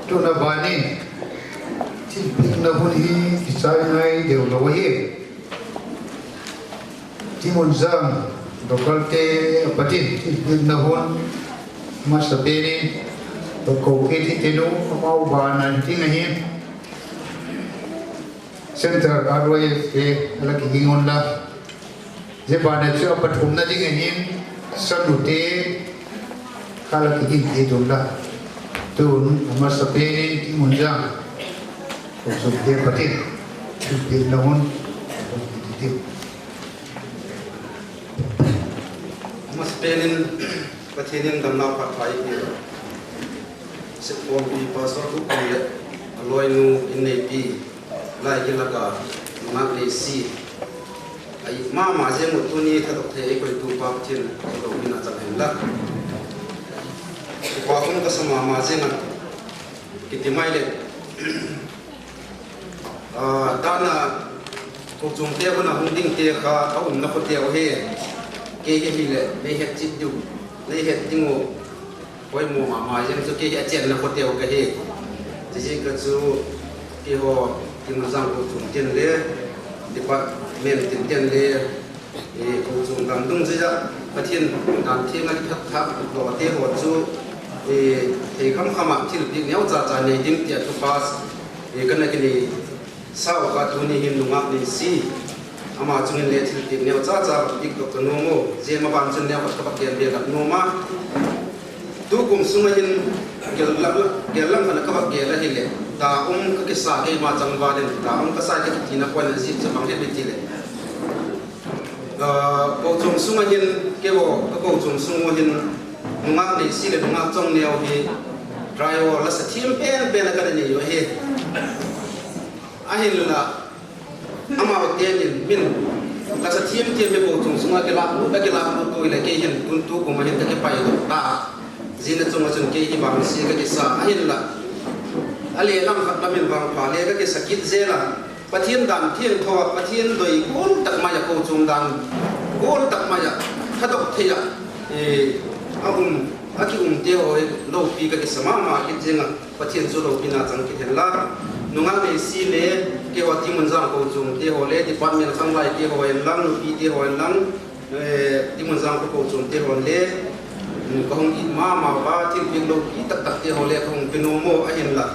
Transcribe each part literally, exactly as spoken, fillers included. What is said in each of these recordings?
Tuna ban in thilpiakna hun hi kichai ngai deu lo ahi. Timunjang localte a pat in thilpiakna hun masapen in, Ko Keti Tenu amau ban a ding ahi. Centre R Y F te a la kiging unla, zia ban a chu a pathumna ding ahi'n, Sanute kha la kiging kit unla, tun a masapen in Timunjang kochuamte pat in thilpiakna hun a hun kiti ti. Masapen in Pathian in damna phat pha i pia, Sepkhawmpi Pastor Khup leh a lawinu, inneipi Laigilak a nungak Neisi, a it ma ma ziang uh tuni thadok thei ei koitupa Pathian lopina chang hen la, kipak um ka sa ma ma ziang a, kiti mai leh, dan a kochuamte hun a hung dingte kha a umna khawte uh hi, kei hi hileh nei het chiat diu, nei het ding uh poimaw ma ma ziang chu kei hi a chênna khawte uh ka hi. Ziaziak a chu keihaw Timunjang kochuam tin le department tin tin le, kochuam dang dungzui ah Pathian dan thiang a kithak thak lawte haw chu thei kham kham ah thilpiak neu cha cha nei ding ti a thu pass ka na kinei sau kha tuni hin nungak Neisi, ama chung in le thilpiak neu cha cha piak dok ka nuam u. Zia maban chun neu khat ka vak gen bêk a nuam a, tukum sung a hin gel lam khat a ka vak gel ahileh, ta um ka kisa keima changval in, ta um ka sa ka kitina point a ziak chu bang hem i ti leh, kochuam sung a hin, keihaw ka kochuam sung u hin nungak Neisi leh nungak Chawngneu hi trio la sa thiam pen pen a ka nei u ahi. Ahinla, amau te'n in min la sa thiam thiam hi kochuam sung a kilâk lut, a kilâk lut tu hileh kei hin tun tukum a hin ka kipaidok ta. Zia na chung ah chun kei hi bangsia ka kisa ahinla, a le lam khat lam in bang pha le ka kisa kit zel a, Pathian dan thiangtho ah, Pathian doi gual tak mai ah, kochuam dan gual tak mai ah, thadok thei ah, a um, a ki umte haw hi lopi ka kisa ma ma kit ziang a, Pathian chu lopina chang kit hen la. Nungak Neisi le, keihaw Timunjang kochuamte haw le, department khanglaite haw hen lang, nupite haw hen lang, Timunjang ka kochuamte haw le, ka hung it ma ma a, thilpiak lopi tak takte haw le ka hung pe nuam u ahinla,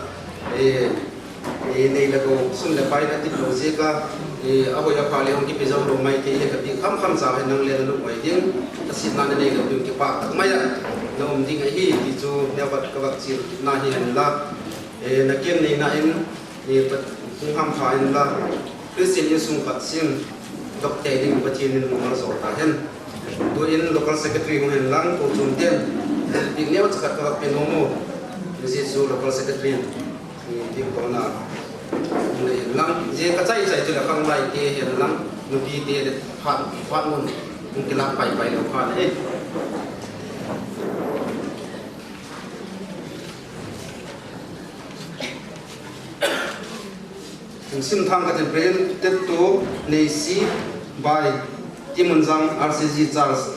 nei le go, sum leh pai na tip lo ziak a, a hoi a pha le hung kipe zo lo mai thei hi ka piak kham kham cha hi, nang le na lung oi ding, ka sitna na nei lo ding kipak tak mai a na um ding ahi ti chu neu khat ka vak chial na hi hen la. Na kiang neina in, hung hampha inla, Christian insung khat sim dok thei ding Pathian in malzawl ta hen. Tuin local secretary hung hen lang, kochuamte'n thilpiak neu cha khat ka vak pe nuam u. Zia chu local secretary in piak tawna hung nei hen lang, zia ka chai chai chu la khanglaite hen lang, nupite le phat phat mun hung kilâk pai pai lo khan e. Hung sim thang ka tin, President tu Neisi by Timunjang R C G Church.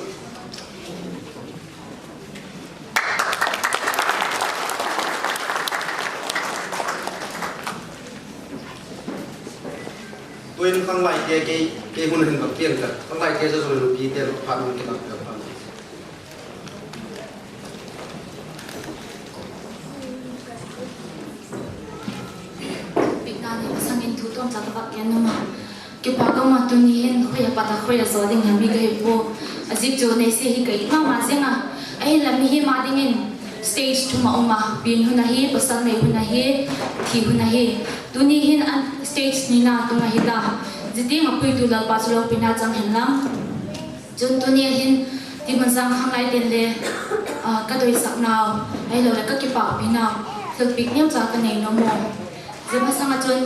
Tuin khanglaite, kei, kei hun hin bang piang ka, khanglaite zaw zaw nupite lo phat mun kilâk lo khan. Piakna ni masang in thu tawmcha ka vak gen nuam a. Kipak um a, tuni hin khoi a pat a khoi a zaw ding hi mi ka hi pua. A ziak chu Neisi hi ka it ma ma ziang a. Ahinla mihing ma dingin stage thum a um a, pian hun ahi, pasal nei hun ahi, thi hun ahi. Tuni hin stage nina tung ahi ta. Zia tiang a puitu Lalpa chu lopina chang hen lang. Chun tuni a hin Timunjang khanglaite'n le ka doisaknau ahiloleh ka kipakpinau thilpiak neu cha ka nei nuam u. Zia masang ah chun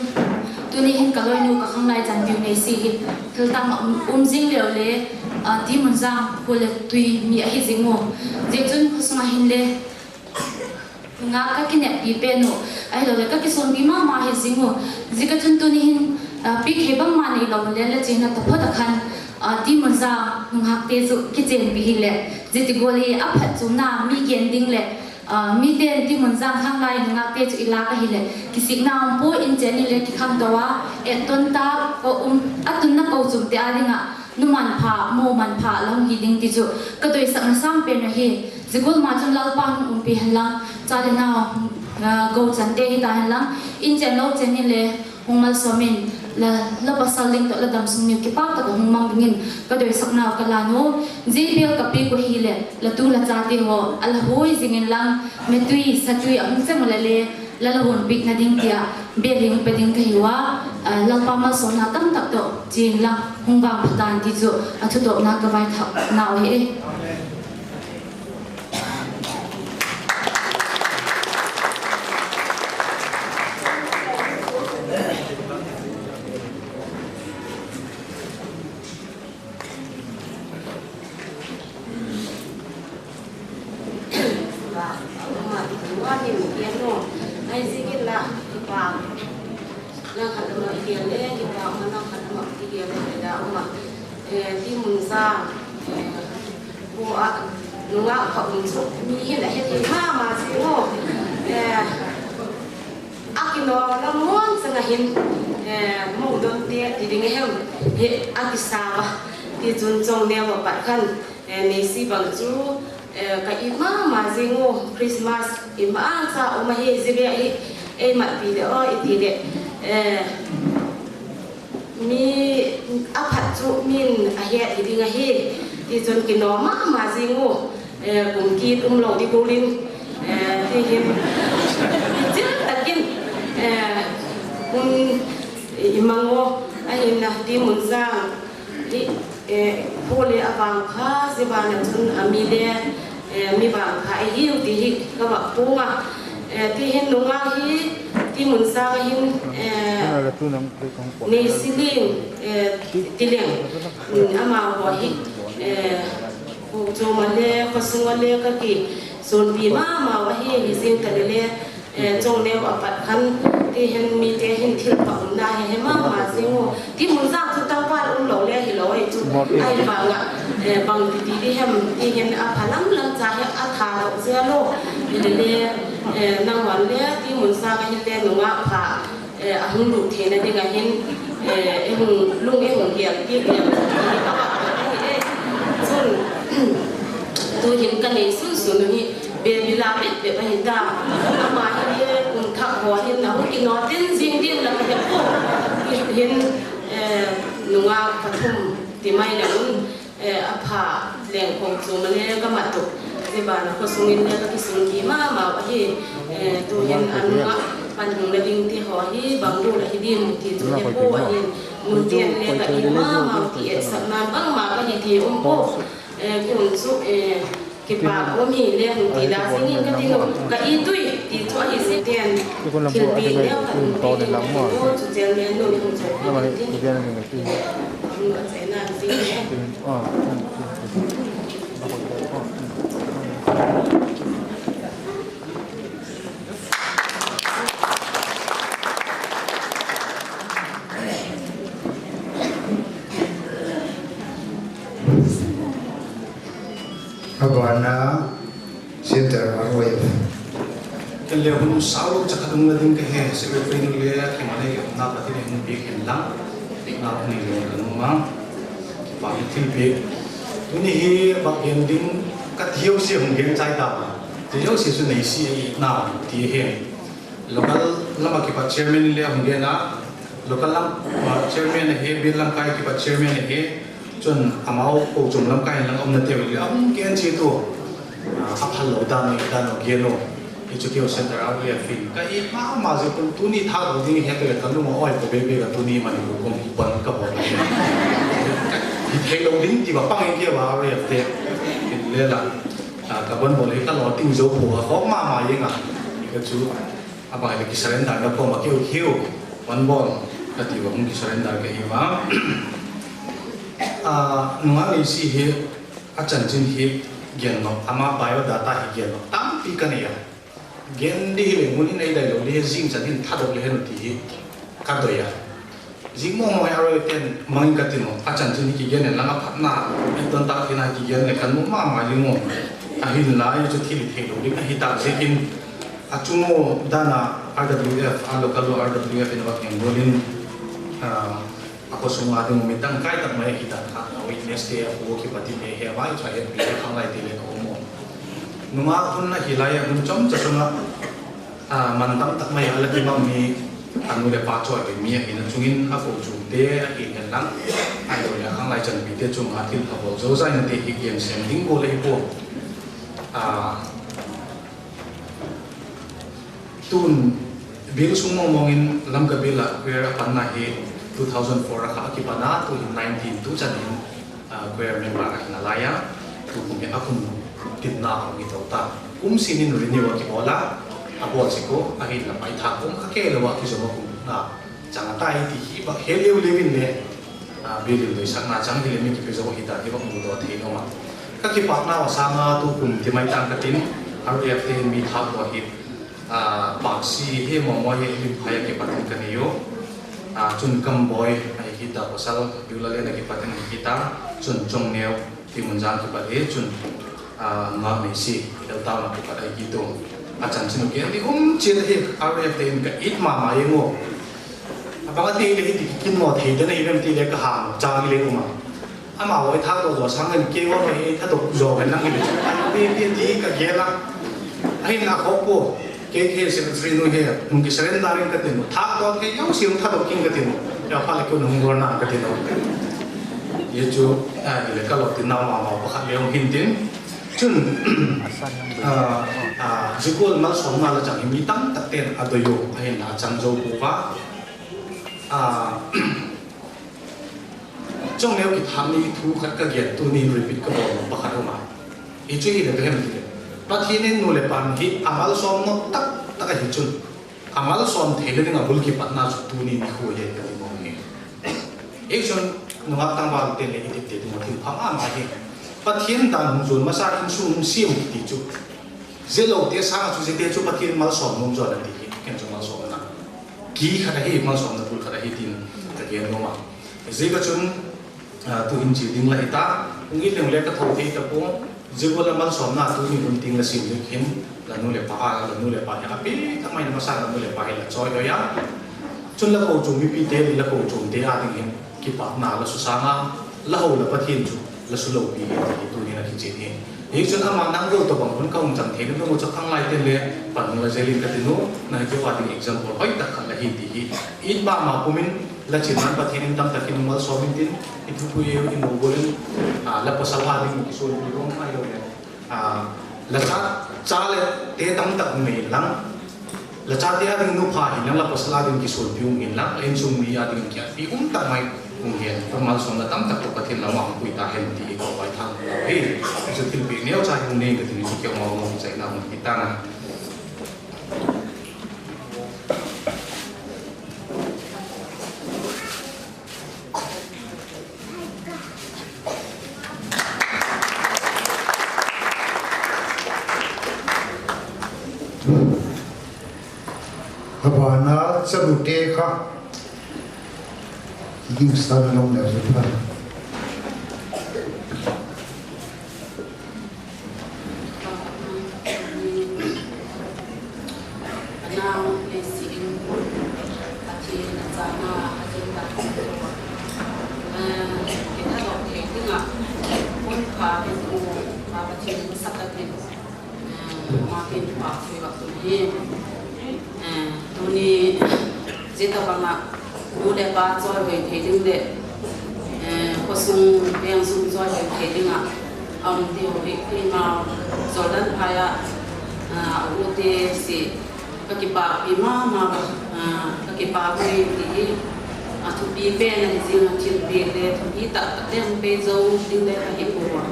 tuni hin ka lawinu, ka khanglai chanpiu Neisi hi thiltâng ah um zing leu le, Timunjang khua le tui mi ahi zing u. Zia chun khua sung ah hin le nungak ka kineppi pen u ahiloleh ka kisûnpi ma ma hi zing u. Ziak a chun tuni hin piak hi bangma neilo le, la chiana taphot ah khan Timunjang nungakte chu kichênpi hileh, zia ti gual hi a phatchuamna mi gen ding leh Mite'n Timunjang khanglai nungakte chu i lâk ahileh kisikna um pua, inchen in le kikhangto a, etton ta, a tunna kochuamte â ding ah numan pha, moman pha la hung hi ding ti chu ka doisakna sâng pen ahi. Zia gual ma chun Lalpa'n umpi hen lang, cha le nau, gochante hita hen lang, inchen lo chen in le hung malsawm in, la pasal ding tawh la damsung ni uh kipâk tak ah hung mang dingin ka doisaknau ka lân u. Zia bel ka piak uh hileh la tu la chate haw a la huai zing inlang, metui satui a hung cheng uh leh le la la huanpiakna ding ti ah bel hung pe ding ka hiu a, Lalpa malsawmna tamtak tawh chia inlang hung vangpha tan ti chu a thutawpna ka vaithaknau ahi. Ama ti tu a ni mi kian u. Ai ziakin la, kipâk, nang khat lam ah i gen le, kipâk ma nang khat lam ah i gen le, le da um a. Timunjang khua ah nungak khat um chu mi hin a he thei ma ma zing u. A kinawm lam muan chang ah hin, mawngdonte ti ding a hem, hi a kisa a. Tichun Chawngneu a pat khan, Neisi bang chu ka it ma ma zing u, Christmas i ma ang cha um ahi, zia bek hi ei matpi leh aw i ti leh, mi a phat chu min a het hi ding ahi. Tichun kinawm ma ma zing u, kum kit um lo di gual in, ti hin, chil tak in, hun i mang u, ahinla Timunjang hi, khua le a vangpha, zia ban ah chun a mi le mi vangpha ahiu ti hi ka vak puang a. Ti hin nungak hi Timunjang a hin, Neisi Lian, ti leng, amau haw hi, kochuam ah le khawsung ah le ka kisuanpi ma mau ahi, hi zing ta leh le, Chawngneu a pat khan, ti hin mite hin thil pha umna he he ma ma zing u. Timunjang chu tangval um lo le hilo ahi chu, ahi vang ah, bang ti ti di hem, ti hin a pha lam lam cha hi a tha lo zel u. Hile le, nanghaw le Timunjang a hin le nungak pha a hung lut theina ding ah hin, lung ei hung gel piak leu, chun, tu hin ka nei sun sun u hi, baby la bep bep ahi ta. Ama hi le kum thak haw hin a hung kinaw ten zing ding la ka he pua. Hin, nungak pathum ti mai le un, a pha leng kochuam ah le ka mat uh, zia ban ah khawsung in le ka kisuanpi ma mau ahi. Tu hin a nung ah pan hung la dingte haw hi bang gual ahi diam ti chu he pua ahi. Nute in le ka it ma mau ti etsakna bangma ka hi ti um pua. Kiun chu, kipâk um hi le hung ti la zing in ka tin u, ka it ui ti chu ahi zia ten, thilpiak neu khat hung piak in ka tin u, chu chairman nu in hung chawp in ka tin. A ban ah Centre R Y F. Ken le hun sau chak khat hung la ding ka he, secretary nu le a kimalei umna ka ti le hung piak hen lang, piakna hung nei le ka nuam a, kipâk hi thilpiak. Tuni hi bak gen ding ka ti zosia hung gen chai ta a, ti zosia chu Neisi a itna ti hi. Local lam ah kipat chairman in le a hung gen a, local lam, chairman ahi, bial lamkai kipat chairman ahi, chun amau kochuam lamkai in lang umnateu le a hung gen chiat u, a phal lo dan u, dan u gen u. Hi chu keu Centre R Y F in ka it ma ma ziak un tuni thâk lo ding hi ka le ka lung a awi pua bebe ka tuni Manipur kum hi pan ka bawl hi. Hi theilo ding ti va pang in keu R Y F te. Hin le la, ka ban bawl hi ka lo ting zo pua a khawk ma ma ing a. Hi ka chu a bang le kisurrender na pawm a keu hiu, van bawl ka ti va hung kisurrender ka hi va. Nungak Neisi hi a chanchin hi gen nop, ama biodata hi gen nop tampi ka nei a. Gen di hile mun in ei dai lo di hi, zing chan hin thadok le hen ti hi ka doi a. Zing maw maw a R Y F ten mang in ka tin u, a chanchin hi kigen inlang a phatna, ei don tak thina kigen le ka nuam ma ma ding u. Ahinla chu thil i theilo ding ahi tak ziakin, a chung u dan a R W F, a local u R W F in a va keng gual in, a khawsung a ding mi tangkai tak mai ahi dan kha, a witnesste a pu kipat in he he vai chu a hetpi le khanglaite le ka um u. Nungak hun ahi lai a, hun chomcha sung ah, man tam tak mai a la kibang mi, a nu leh pa chawihoi mi ahina chung in a kochuamte ahi hen lang, ahiloleh a khanglai chanpite chung a thil a bawl zozainate hi gen sêm ding gual ahi pua. Tun bial sung mawngmawng in Lamka bial ah choir a panna hi two thousand four a kha a kipan a, tu'hin nineteen tu chan in choir member ahi nalai a, tukum hi a kum tinna hung hi to ta. Kum sin in renew a kibawl a, a bawl sek u, ahinla paithâk um kha kei lo a kizom a kum na chang a tai ti hi bak he leu leu in le, bial in doisakna chang hileh mi kipe zo hi ta hi bak mudaw thei nuam a. Ka kipaknau a sâng a tukum ti mai tâng ka tin, RFte hin mi thâkdaw hi, Paksi hi, Mawmawi hi, Limphai a kipat in ka nei u. Chun Kambawi ahi kit a, pawsal Biula Len a kipat in ahi kit a, chun Chongneu, Timunjang kipat hi, chun Ngakneisi, Eltown a kipat ahi kit u. A chanchin u gen ding um chiat ahi, RFte in ka it ma ma ing u. A bang a ti le hi ti kikin maw thei den ahi vem ti le ka hang chang le um a. Amau a thâkdaw zaw sâng in kei haw hi thadok zaw ven lang hi le chu a ti ti ti ka gel a. Ahin a khawk pua, kei khe secretary nu hi hung kisurrender in ka tin u, thâkdaw kei zosia hung thadok king ka tin u. Zia phat leh kei hung gawrna ka tin u. Zia chu hile ka lo tin nau ma mau pakhat le um hin tin. Chun zia gual malsawmna la chang hi mi tamtakte'n a doi u, ahinla a chang zo pua a. Chongneu kithâk ni thu khat ka gen, tuni repeat ka bawl nop pakhat um a. Hi chu hile ka hem ti le, Pathian in nu leh pa hi a malsawm nop tak tak ahi chun, a malsawm theina ding a bul kipatna chu tuni nikhua hi ka ti mawng hi. Hi chun nungak tangvalte leh i tite ding a thil pha ma ma hi. Pathian dan hung zuan masa insung hung siam kiti chu, zia lote sâng a chu ziate chu Pathian malsawm nuam zaw a ti hi, ken chu malsawmna ki khat ahi, malsawmna bul khat ahi tin ka gen nuam a. Ziak a chun tu'hin chia ding la hi ta, hung it leng le ka tho thei ta pua. Zia gual a malsawmna tuni hun tiang la sim ding hin, la nu leh pa a, la nu leh pa hi a pi tak mai in masa la nu leh pa hi la chawihoi a. Chun la kochuam mipite leh la kochuamte â ding hin kipakna la su sâng a, la ho la Pathian chu la su lopi hi ti hi tuni'n a kichian hi. Hi chun ama nang gual tawhbang hun ka hung chang theina ding u chu khanglaite'n le pan hung la zel in ka tin u, na hi keu â ding example hoi tak khat la hi ti hi. It ma ma pum in la chianan Pathian in tamtak in malsawm intin, i thupui i mu gual in, la pawsal â ding kisuanpi um ahiloleh la cha, cha leh te tamtak nei inlang, la chate â ding nupha hinlang, la pawsal â ding kisuanpi um hinlang, la insung mi â ding kiatpi um tak mai hung hen, ka malsawmna tamtak tawh Pathian lam ah hung pui ta hen ti hi ka vaithâk lo hi. Chu thilpiak neucha hi hung nei ka tin, chu keu ma ma chaina hung hi ta na. A bana chalute kha, ding sa na long leh pha. A nau Neisi in, Pathian a chang a, a chang a, eh, i thadok thei ding ah, hun pha in u, Pa Pathian masak a tin, eh, ma tin pa sui vak tun hi. Eh, tuni zia tawhbang ah nu leh pa chawihoi thei ding leh, eh, khawsung vengsung chawihoi thei ding ah a um ti hi keima Jordan phai ah, ah, a ute si ka kipâkpi ma ma a, ah, ka kipâk ui ti hi, a thupi pen ahi zing a, thilpiak le thupi tak tak le hung pe zo ding le ka hi pua.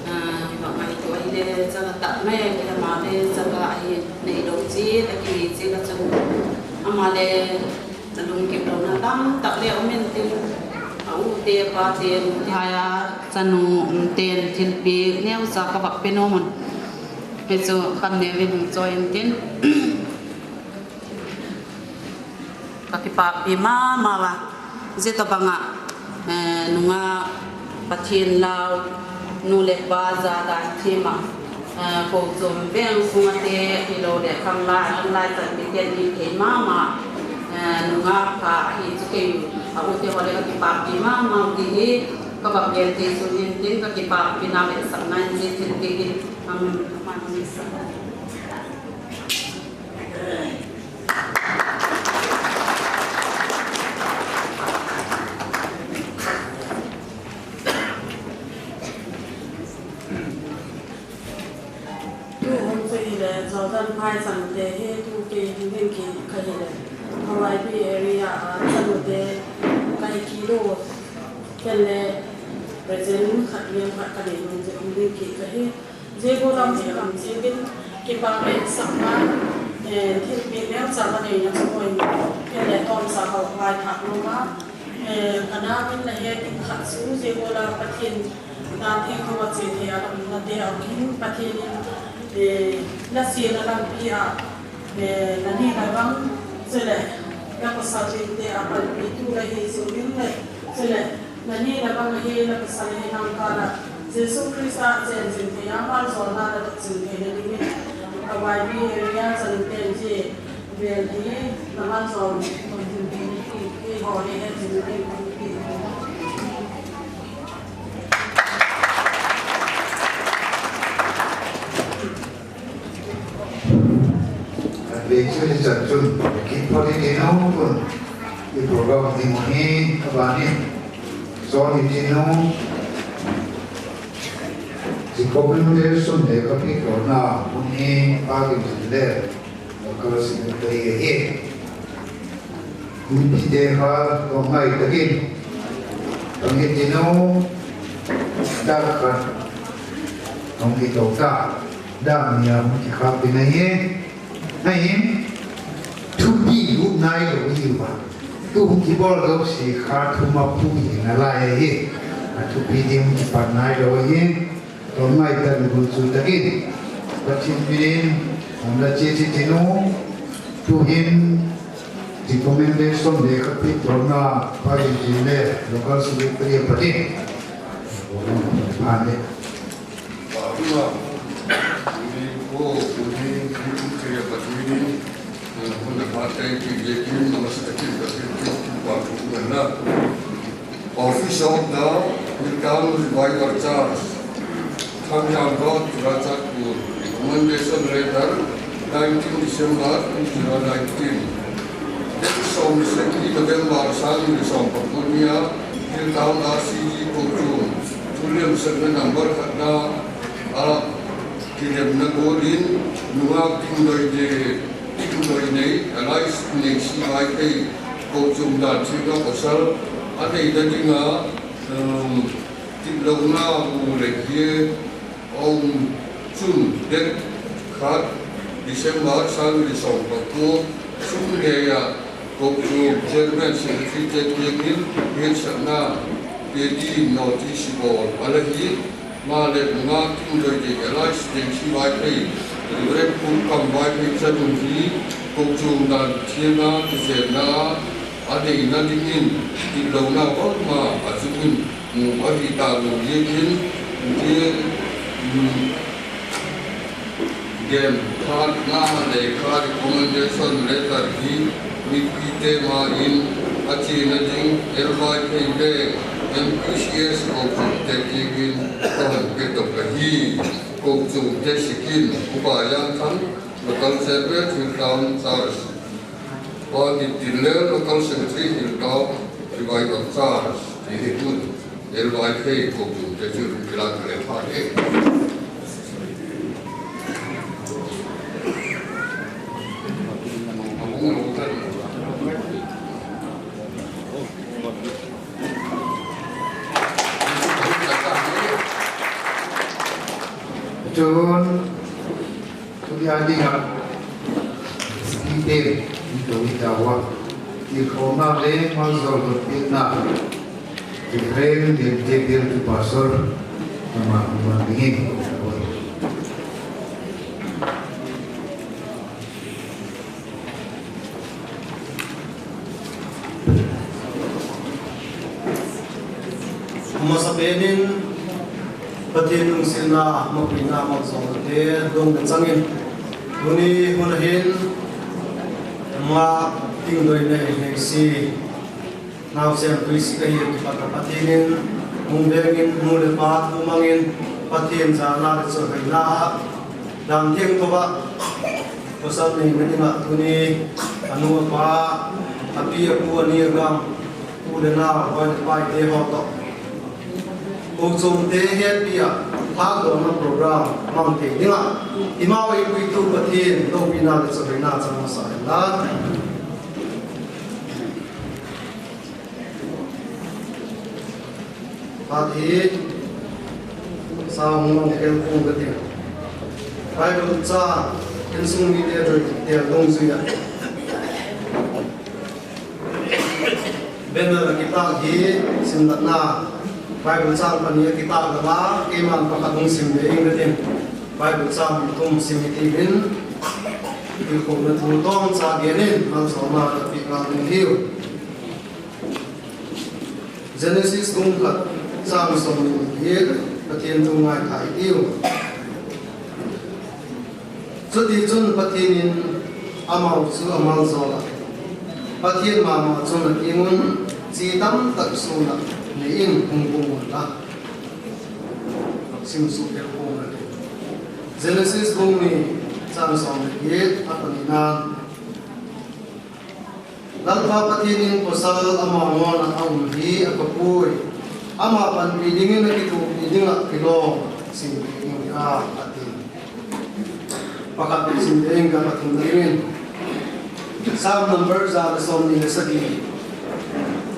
Ah, i va ngaitua hile chang a tak mai, keima le chang a hi neilo chiat a kihi chiat a chun, ama le a lungkimlona tam tak le um intin, a ute pate nu hai a chanu umte'n thilpiak neucha ka vak pe nuam un, hi chu kham neu in hung chawi intin. Ka kipâkpi ma ma a, zia tawhbang ah, eh, nungak Pathian lau, nu leh pa za dan thiam ah, Kochuam veng sung a te, ahiloleh khang lai, khang lai chan miten i thei ma ma, nungak kha ahi chu kei a u te haw le ka kipâkpi ma ma ti hi, ka va gen thei sun intin ka kipâkpina le sakna in zia thil te hi, amen. Tu hun chu hileh, Jordan phaichangte hi tu kei hung ding kit ka hileh, ka Y B area a chanute ka hi kit u, ken le present khat liam khat ka nei nung chu hung ding kit ka hi. Zia gual lam hi lam ziakin kipâk le sakna, thilpiak neucha ka neina chu ahi, ken le tawmcha ka va ngaithâk nuam a, ka na min la he ding khat chu zia gual a Pathian dan thiangtho a chia thei a lamnate a hin Pathian in la siatna lampi ah la ni la bang, chuleh la pasal dingte a panpitu la hi ziang ding leh, chuleh la ni la bang ahi la pasal hi nang kâl ah Jesu Khrista a chêng zing thei a, malzawlna la dot zing theina dingin ka Y B area chanuten zia vel hi la malzawl zing theina ding keihaw le he zing ding ka hung ti. Khatvei chu hi chan chun kit phot i ti nung un, i program ding hi a ban in sawn i ti nung, zia commemoration le ka piak lona hun hi Pa Gintin le local secretary ahi. Mipite kha ka ngai takin, ka ngai ti nung, dak khat hung hi to ta, dak ni a hung kikhâk ding ahi. Ahin, thupi ut nai lo hi a, tu hung kibawl zosia kha thum a pui hi na lai ahi. A thupi ding hung kipan nai lo ahi. Ka ngai takin hun chu takin, Pathian min in, hung la chia chi ti nung, tu'hin recommendation le ka piak lona Pa Gintin le local secretary a pat in, a le Office of the Hilltown Revival Church, Thangthang Road, Churachandpur, recommendation letter, nineteen December two thousand nineteen. Date sawm le sagi November sâng ni le sawm pakuan ni a, Hilltown R C G Kochuam, Thuliam Circle number khatna ah kilemna gual in, nungak Tingdoinei, Tingdoinei alias Neisi Vaiphei, Kochuam dan thiang a pasal a neina ding a, um, titlona bu le hi a um chun, date khat December sâng ni le sawm pakua, sum ngei ah Kochuam Chairman Secretary te kiang in hetsakna pia dingin notice bawl a la hi. Maleh nungak Tingdoinei alias Neisi Vaiphei, Reverend Pu Kam Vaiphei chanu hi Kochuam dan thiang a kizenna a neina dingin titlona bangma a chung in mu ahi talo ziakin, zia, um, gen phatna lekha recommendation letter hi mipite ma in a chiana ding L. Vaiphei le M P C S Kochuamte kiang in ka hun pe to ahi. Kochuamte sik in Upa Yangthang, Local Secretary Hilltown Church, Pa Gintin le Local Secretary Hilltown Revival Church, ti hi hun L. Vaiphei Kochuamte chu kilâk le pha e. Chun, tuni a ding ah, i te, i to i ta ua, i khawmna le malzawl dot piakna, Reverend Lemtebial tu Pastor, ama kuman dingin. Masa pen in, Pathian lungsiatna, mapuina, malzawlnate dong le chang in, tuni hun a hin, ma, tingdoi nei nei si, nausen tui si ka hi a kipat a Pathian in, hung veng in, nu leh pa thu mang in, Pathian zana leh chawihoina ah, dan thiangtho ah, pawsal neina ding ah tuni, a nu a pa, a pi a pu, a ni a gam, u leh nau, pai leh paite haw tawh, kochuamte hetpi ah, thâkdawkna program mang thei ding ah, eimau ei puitu Pathian lopina leh chawihoina chang masa hen la. Phat hi, sa hung mang tel pua'ng ka ti. Bible châng, insung mite doi tel dungzui ah, banner a kitâk hi, simlatna, Bible châng pani a kitâk lo a, keima'n pakhat hung sim ve ing ka tin. Bible châng thum sim hi ti in, i khawkna thu tawmcha gen in, malzawlna ka piak ngal ding hiu. Genesis bung khat, châng sawmni leh giat, Pathian thu ngaitha hitiu. Chutichun Pathian in amau chu a malzawl a, Pathian ma ma chun a kiang un, Chi tamtak suan ah nei in hung pung unla. Sim suk tel pua'ng ka ti. Genesis bung ni, châng sawm leh giat, a panina'n, Lalpa Pathian in, Pawsal ama ngawn ah a um hi a pha puai; ama panpi dingin a kithuapi ding ah kilawm, sim ding ka, a ti. Pakhat sim ding ka, pathumna dingin, Sam number za leh sawmni leh sagi,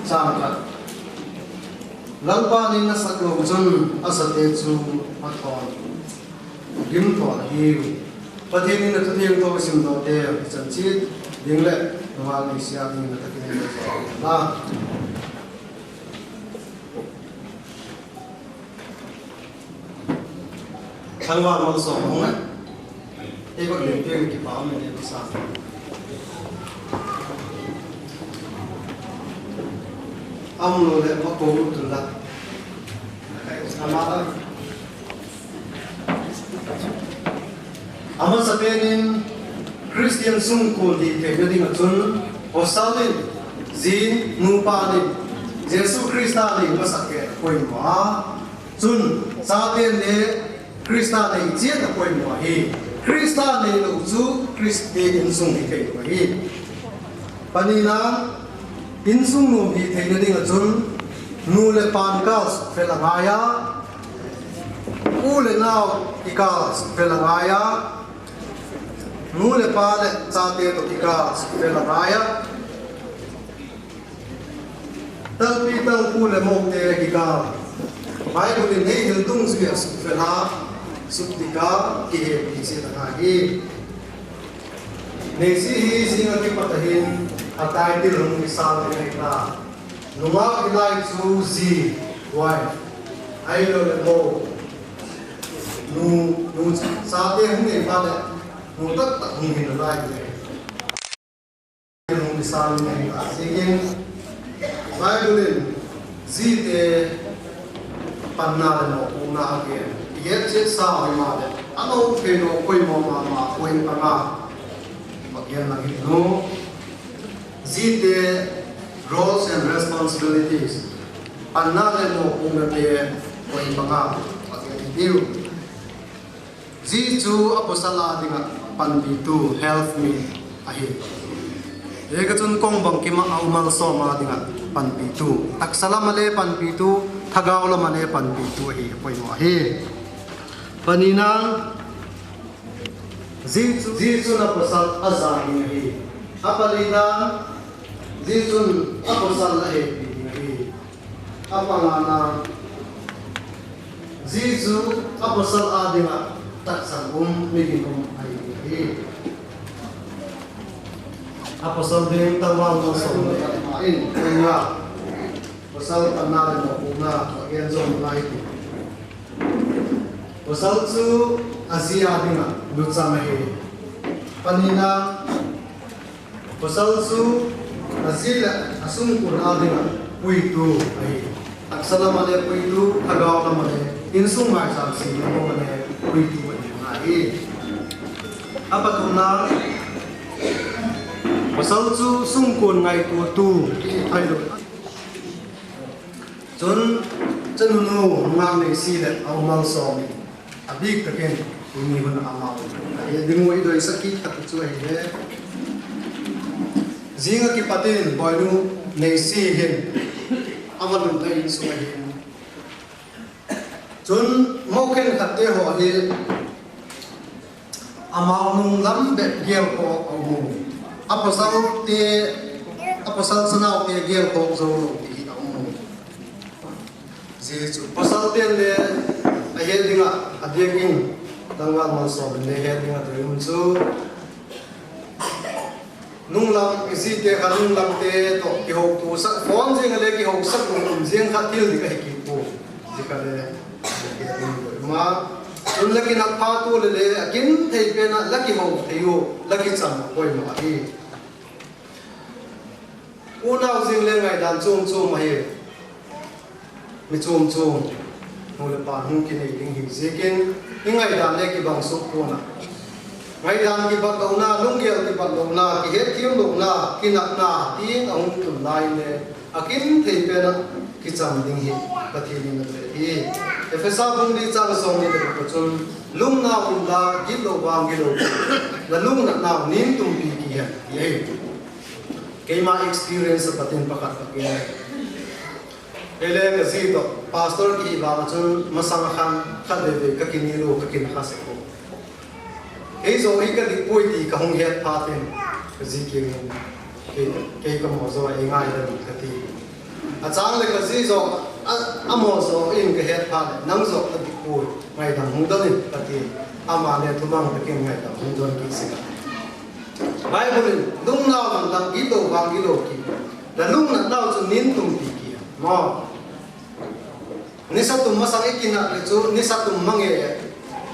châng khat. Lalpa'n in a sak lo chun a sate chu a thawn, gim thawn ahiu. Pathian in a thu thiangtho simdawte i chan chiat ding leh nungak neisia dingin a tha kine la. Thangvâl malsawm hung e. Ei vak leng piak kipak um e, sa, a um lo leh ma ko lut unla. Ama, a masapen in Khristian sungkuan hi theina ding ah chun, pawsal in, zi, nupa in, Jesu Khrista nei masak pen a poimaw a. Chun, chate'n le Khrista nei chiat a poimaw ahi. Khrista neilo chu Khristian insung hi theilo ahi. Panina, insung nuam hi theina ding ah chun, nu leh pa'n kâl sukfel a ngai a, u leh nau kikâl sukfel a ngai a, nu leh pa leh chate tawh kikâl sukfel a ngai a, talpi talpu leh mote kikâl, Bible in ei hil dungzui ah sukfel a, sukdik a, kihepi chiat a ngai hi. Neisi hi zing ah kipat a hin a title hung kisâng ding ahi ta. Nungak hi lai chu zi, wife, ahiloleh mo, nu, nu, chate hung nei phat leh nu tak tak hung hi nalai hi. Hung kisâng ding ahi ta ziakin, Bible in zite panna leh mawpuakna a gen, i het chiat sa himaleh a lo theilo poimaw ma ma point panga a gen lang hi nu. Zite roles and responsibilities, panna leh mawpuaknate point panga a gen hitiu. Zi chu a pawsal â ding ah panpitu, helpmeet ahi. Ziaka chun kong bangkim ah a u malsawm â ding ah panpitu, taksa lam ah le panpitu, thagau lam ah le panpitu ahi a poimaw ahi. Panina, zi chun a pawsal a za ding ahi. A palina, zi chun a pawsal a hepi ding ahi. A pangana, zi chu a pawsal â ding ah taksan um, mi ginum ahi ding ahi. A pawsal ding tangval malsawm leh khat ma in, poimaw, pawsal panna leh mawpuakna a gen zawm ngai ti. Pawsal chu a zi â ding ah luchang ahi. Panina, pawsal chu a zi leh a sungkuan â ding ah puitu ahi. Taksa lam ah le puitu, thagau lam ah le Insung ngaisâng si le mo le puitu a hi ngai hi. A pathumna, pasal chu sungkuan ngaituatu thei lo. Chun, chanu nu nungnung Neisi leh a u Malsawm in a bîk tak in tuni hun a amau a he ding ua i doisak kit khat chu ahile, zing ah kipat in bawinu Neisi hin a va lutna insung ahi. Chun, mo khenkhatte haw hi amau nung lam bep gêl khawk a um u. A pasalte, a pasal chanaute gêl khawk zo lo ti hi a um u. Zia chu pasalte'n le a het ding ah a diak in, Tangval Malsawm in le het ding ah a doi um chu, nunglam, i zite kha nunglamte tawh kihotusak, phone ziang ah le kihosak um ziang kha thil dik ahi kit pua. Zia kha le het ding a doi um a. Chun la kinâk phat ua leh le a kin thei pen ah la kiho thei ua, la kicham poimaw ahi. Unau zing le ngaidan chuam chuam ahi. Mi chuam chuam, nu leh pa hung kinei ding hi ziakin, i ngaidan le kibang suk pua'n a. Ngaidan kibat lona, lunggel kibat lona, kihetthiam lona, kinakna, tin a hung tun lai le, a kin thei pen ah kicham ding hi Pathian in a pe hi. Ephesa bung li chang sawmni leh guk ah chun, lungna unla, gitlo vang gilo, la lungnatnau nin tumpi ki hen, ti ahi. Keima experience a pat in pakhat ka gen. Kei le ka zi tawh pastor kihi vang ah chun masang a khan khatvei vei ka kinil u, ka kinakha sek u. Kei zaw hi ka dik puai ti ka hung het phat in ka zi kiang in, kei, kei ka maw zaw a, ei ngaidam in ka ti. A chang leh ka zi zaw, a, a maw zaw in ka het phat leh, nang zaw ka dik puai, ngaidam hung don in ka ti. Ama le thumang tak in ngaidam hung don kit sek a. Bible in, lungnau unla, gitlo vang gilo ki, la lungnatnau chu nin tumpi ki, maw. Nisa tum masang i kinak leh chu nisa tum ma ngei ah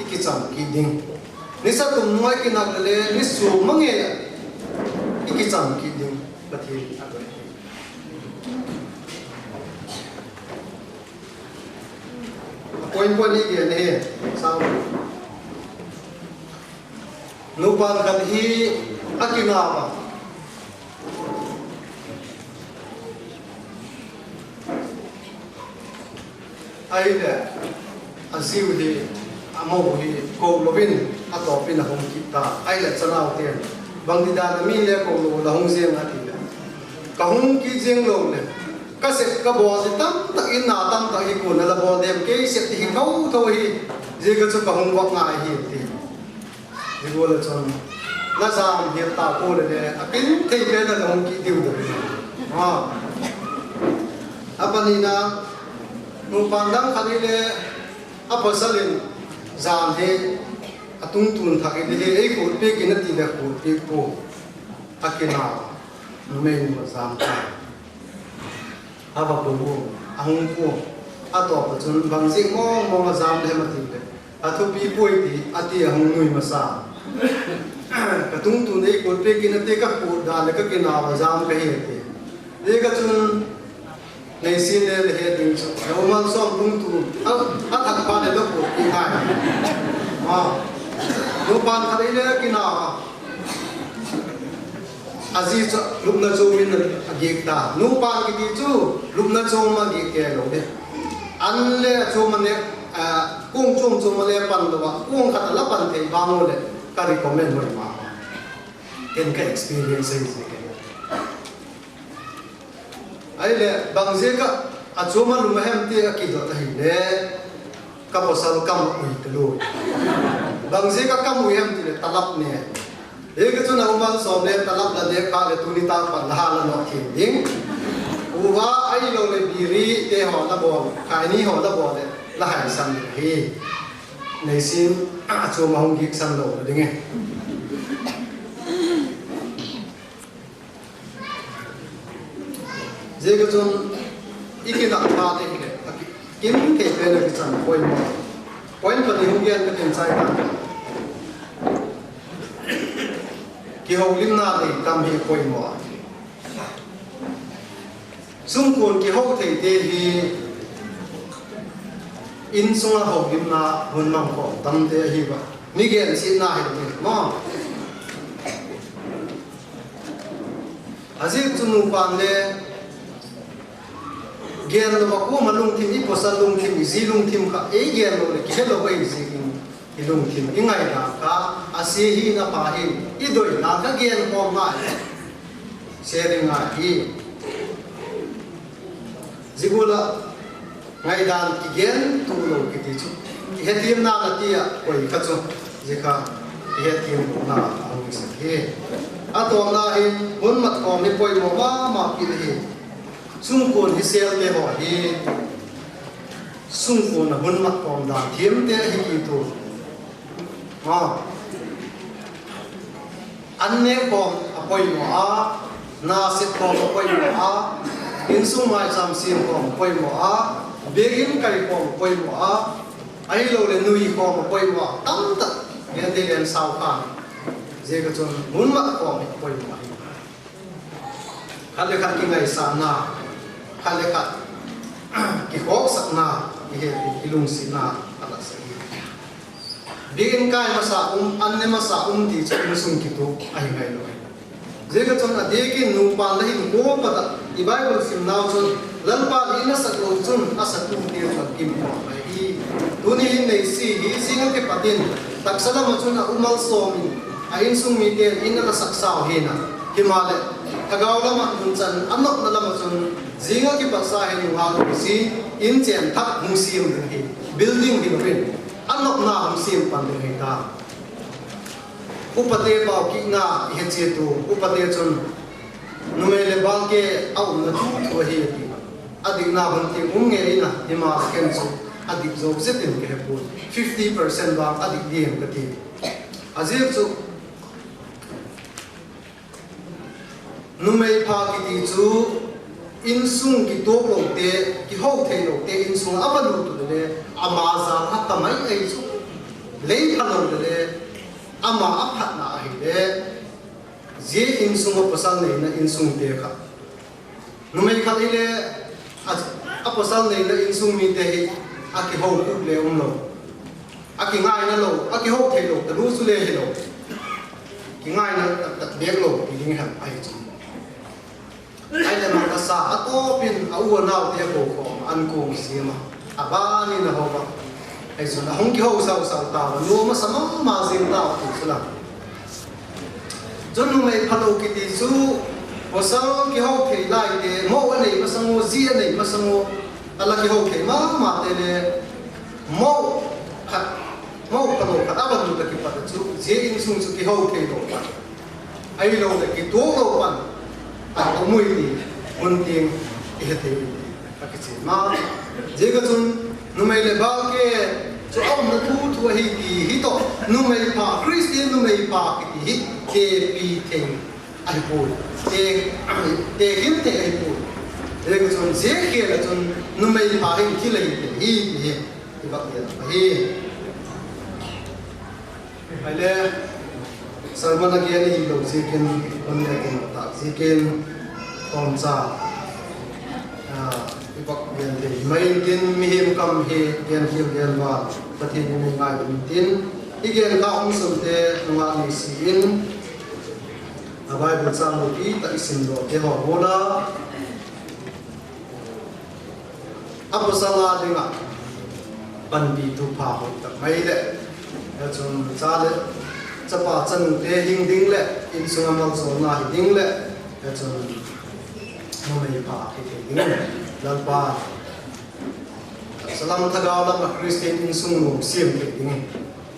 i kicham kit ding. Nisa tum nung ah i kinak leh le ni suak ma ngei ah i kicham kit ding. Pathian a doi hi. A point point i gen ahi. Sang, nupa khat hi a kinau a, ahileh a ziu hi, a mo hi ko lo in a tawp in a hung kit ta. Ahileh chanaute'n, bangtidan a mi le ko lo la hung ziang a ti leh, ka hung kit ziang lo leh ka sep ka bawl hi tamtak in, na tamtak hi kua'n a la bawl dem, kei sep ti hi tho tho hi, ziak a chu ka hung vak ngai hi ti. Zia gual ah chun la zam hial ta pua leh le a kin thei pen a la hung kit diu deu. A panina, nupa dang khat hile, a pasal in zan hi a tungtun thak in hi ei khutpiak in a ti leh khutpiak pua, a kinau, numei nu a zam ta. A va pua, a hung pua. A tawp ah chun bang ziak mawng mawng a zam le hem a ti leh, a thupi puai ti a ti a hung nui masa. Ka tungtun ei khutpiak in a ti, ka khut dan leh ka kinau a zam ka hi a ti. Zia ka chun Neisin le le he ding chu, Roman sawm tungtun a, a thak phat leh la khutpiak ngai. Nupa khat hile a kinau a, a zi chu lupna chuam in a giak ta. Nupa kiti chu lupna chuam a giak kei lo di. An le a chuam a ne, kuang chuam chuam a le pan lo a, kuang khat a la pan thei bang u leh ka recommend hoi ma. Ken ka experience hi zi ken. Ahileh bang ziak ah a chuam a lum a hem ti a kidot ahile, ka pasal kam ui ka lui. Bang ziak ah kam ui hem ti leh talap ne. Hi ka chun a umal sawm le talap la dek kha leh tuni tak pan la ha la nawk thiam ding. Uva ahiloleh birite haw la bawl, khaini haw la bawl leh la haisan ding hi. Neisin a chuam a hung giaksan lo ding e. Ziak a chun i kinak phat te hileh a ki, kin thei pen a kicham poimaw. Point pani hung gen ka tin chai ta. Kiholimna dei tam hi poimaw. Sungkuan kiho theite hi Insung ah houlimna hun mang khawm tamte ahi va. Mi gensiatna hi ding maw. A ziak chu nupa'n le gen lo a kuama lungthim, i pawsal lungthim, i zi lungthim kha ei gen lo leh kihelo ahi ziakin, i lungthim, i ngaidan kha a sia hi, a pha hi, i doina kha gen khawm ngai, sharing ngai hi. Zia gual ah ngaidan kigen tuak lo kiti chu, kihethiamna a ti ah koi kha chu, zia kha kihethiamna a hung sak hi. A tawpna hi, hun mat khawm hi poimaw ma ma kit hi. Sungkuan hi sêlte haw hi, sungkuan ah hun mat khawm dan thiamte ahi kit u. An nêk khawm a poimaw a, na sep khawm a poimaw a, insung maicham siam khawm a poimaw a, biakin kai khawm a poimaw a, ahiloleh nui khawm a poimaw a, tamtak gen thei len sau khan. Ziak ah chun hun mat khawm hi a poimaw ahi. Khat le khat kingaisakna, khat le khat kikhawksakna, kihepi, kilungsiatna a la sak hi. Biakin kai masa um, an ne masa um ti chu insung kituak ahi ngailo hi. Ziak ah chun a diakin nupa la hinkhua pat ah i Bible simnau chun, Lalpa'n i na sak lo chun a satute chu a kim mai hi. Tuni hin Neisi hi zing ah kipat in taksa lam ah chun a um malsawm in, a insung mite'n in a la saksau hin a, himaleh thagau lam ah nunchan a nopna lam ah chun zing ah kipat sa hin nungak lo si, in chêng thak hung siam ding hi, building hilo in a nopna hung siam pan ding hi ta. Upate pau kikna i he chiat u, upate chun numei leh bâlke a umna thu thu ahi a ti. A dikna hun tiang um ngei in a, himaleh ken chu a dik zo zet in ka he puai, fifty percent vang a dik diam ka ti. A ziak chu numei pha kiti chu insung kituak lote, kiho theilote insung a va lut u le le, ama zang a ka mai ei chu, lei phalo le le, ama a phatna ahile, zia insung ah pawsal neina insungte kha, numei khat hile, a, a pawsal neina insung mite hi a kiho khuk le um lo, a kingaina lo, a kiho theilo talu chu le hilo, kingaina tak tak bêk lo ti ding hem ahi chu. Ahileh, mangkasa a tawp in a u a naute a ko khawm a, an kuang siam a, a ban in a ho a, ahi chun a hung kiho sau sau tau a, nuam a sa ma ma zing tau ti chu la. Chun numei phalo kiti chu pawsal kiho thei laite, mo a nei masang ua, zi a nei masang ua, a la kiho thei ma mate le, mo khat, mo phalo khat a va lut a kipat a chu zia insung chu kiho theilo pan, ahiloleh kituak lo pan a um ui ti hun tiang i he thei ui ti a kichian ma. Ziak ah chun numei leh bâlke chu a umna thu thu ahi ti hi tawh, numei pha, Khristian numei pha kiti hi tepi thei ahi puai, te, tekhin thei ahi puai. Ziak ah chun zia khial ah chun numei pha hin thil ahi thei hi ti hi i vak gen ahi. Ahile, sermon a gen ahilo ziakin, hun le kin tak ziakin, tawmcha, a, i vak gen thei mai intin, mihing kam hi gen khial gen val, Pathian in ei ngai intin, i gen kha um sunte nungak Neisi in a Bible châng lopi tak i simdawkte haw gual a, a pawsal â ding ah panpitu pha hoi tak mai leh, chun cha leh chapa chanute hing ding leh insung a maljawlna hi ding leh, chun numei pha hi thei ding, Lalpa, salam thagau lam ah Khristian insung nuam siam thei ding in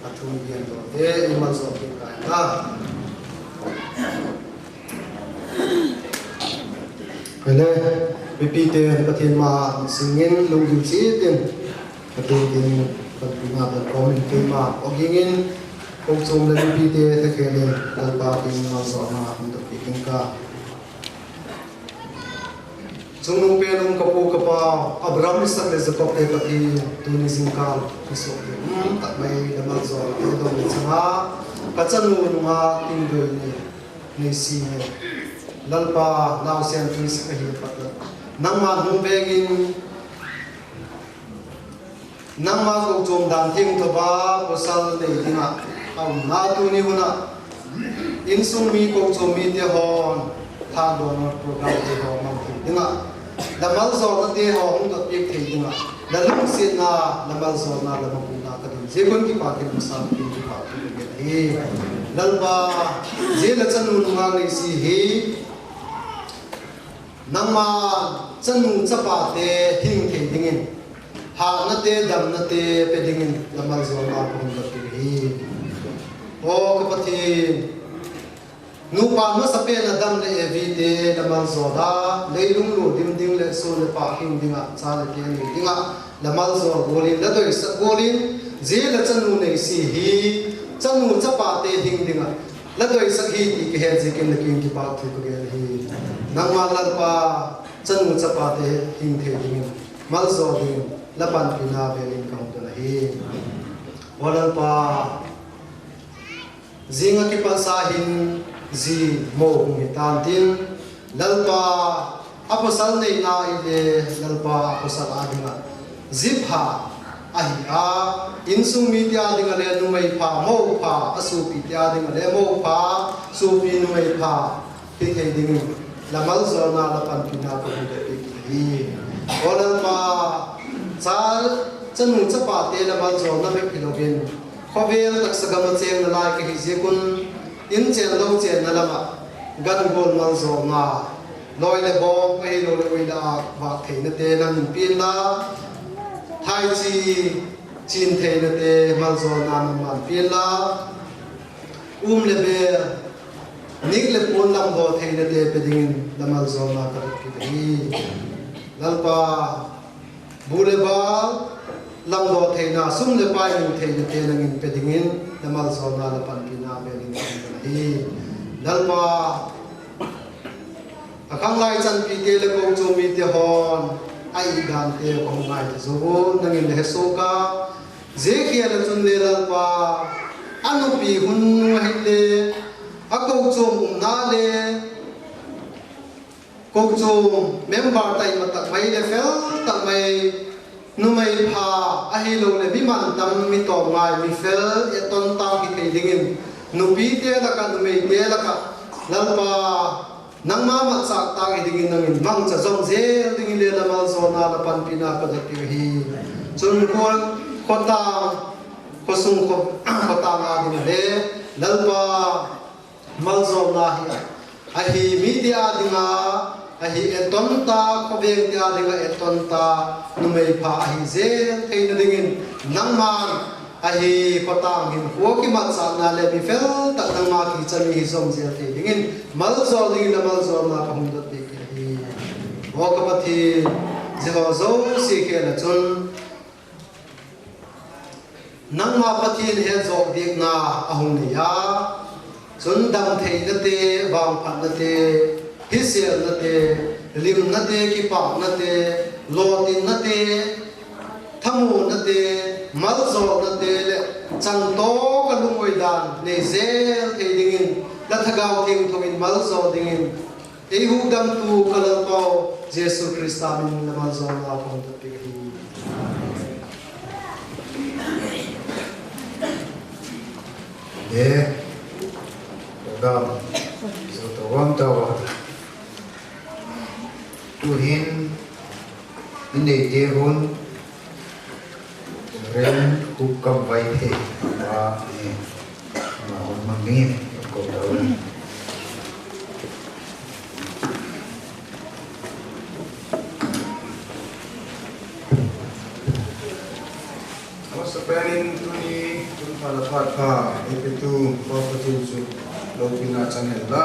a thu i gen dawkte i maljawl kit tai ta. Hile, mipite'n Pathian ma-âng sing in lunggil chiat in, Pathian in panpina dan kawm in keima awging in, kochuam leh mipite thekhêl in Lalpa kiang in maljawlna hun dok kit ding ka. Chungnung pen um ka pu ka pa, Abraham, Isak leh Jakobte Pathian, tuni zingkâl i suak ding tak mai la maljawl te dong le chang a, ka chanu nungak Tingdoini Neisi hi Lalpa nausen tuisak ahi pat a, nangma'n hung veng in Nangma kochuam dan thiangtho a pawsal nei ding ah a umna tuni hun ah, insung mi, kochuam mite haw'n thâkdawnna programte haw mang thei ding ah, la maljawlnate haw hung dot piak thei ding ah, la lungsiatna, la maljawlna, la mapuna ka don ziak un kipâk in, masa in kipâk thu ka gen ahi. Lalpa, zia la chanu nungak Neisi hi nangma chanu chapate hing thei dingin, hâtnate, damnate pe dingin la maljawlna ka hun dot piak hi. Aw ka Pathian, nupa masapen Adam leh Evite la maljawl a, leilung lua dim ding leh suan leh pâk hing ding ah, cha leh te nei ding ah la maljawl gual in, la doisak gual in, zia la chanu Neisi hi chanu chapate hing ding ah la doisak hi ti ka het ziakin la kiang kipâk thu ka gen ahi. Nangma Lalpa, chanu chapate hing thei dingin, maljawl dingin la panpina vêl in ka hun don ahi. Aw Lalpa, zing ah kipat sa hin zi mo hung hi ta'n tin, Lalpa, a pawsal neina i le, Lalpa, a pawsal â ding ah zi pha ahi a, insung mite â ding ah le numei pha, mo pha, a suapite â ding ah le mo pha, suapi numei pha hi thei dingin la maljawlna, la panpina ka hun dot piak hi. Aw Lalpa, cha, chanu chapate la maljawlna bep hilo in, khawvel taksa gam ah chêng nalai ka hi ziak un, in chênlo chênna lam ah gan gual maljawlna, lawi leh bawng ahiloleh ui leh âk vâk theinate nang in pia inla, thaichi chin theinate maljawlna nangma'n pia inla, um leh bêl, nik leh puan lamdaw theinate pe dingin la maljawlna ka dot piak ahi. Lalpa, bu leh bâl lamdaw theina, sum leh pai mu theinate nang in pe dingin la maljawlna, la panpina vêl in ka hun don ahi. Lalpa, a khanglai chanpite leh kochuam mite haw'n a it dante ka hung ngaitha zo u, nang in la he suak a, zia khial ah chun le Lalpa, a nupi hun ahile, a kochuam umna le, kochuam member taima tak mai leh fel tak mai, numei pha ahiloleh mi mantam, mi tawm ngai, mi fel, etton tâk hi thei dingin, nupite lak ah, numeite lak ah, Lalpa, nangma matchâk tâk hi dingin nang in mangcha zawm zel dingin le la maljawlna, la panpina ka dot piak hi. Chun khua, khawtâng, khawsung, khaw, khawtâng â ding ah le, Lalpa, maljawlna hi, ahi mite â ding ah, ahi etton tâk, khawvengte â ding ah etton tâk, numei pha ahi zel theina dingin, nangma'n, ahi khawtâng hinkhua kimatchâkna leh mi fel tak nangma kicha mi hi zawm zel thei dingin, maljawl dingin la maljawlna ka hung dot piak hi. Aw ka Pathian, zia haw zosia khel ah chun nangma Pathian hetzawk diakna a hung nei a, chun damtheinate, vangphatnate, hisêlnate, limnate, kipaknate, lawtinnate, thamuannate, maljawlnate leh changtawk a lungawi dan nei zel thei dingin, la Thagau Thiangtho in maljawl dingin, ei hukdamtu ka Lalpau Jesu Khrista min in la maljawlna ka hun dot piak hi. E, program zo to uam tau a. Tu'hin i neite hun Rev. Khup Kam Vaiphei a, ama hun mang dingin ko tau. Masapen in tuni hun pha leh phat pha ei petu Pa Pathian chu lopina chang hen la.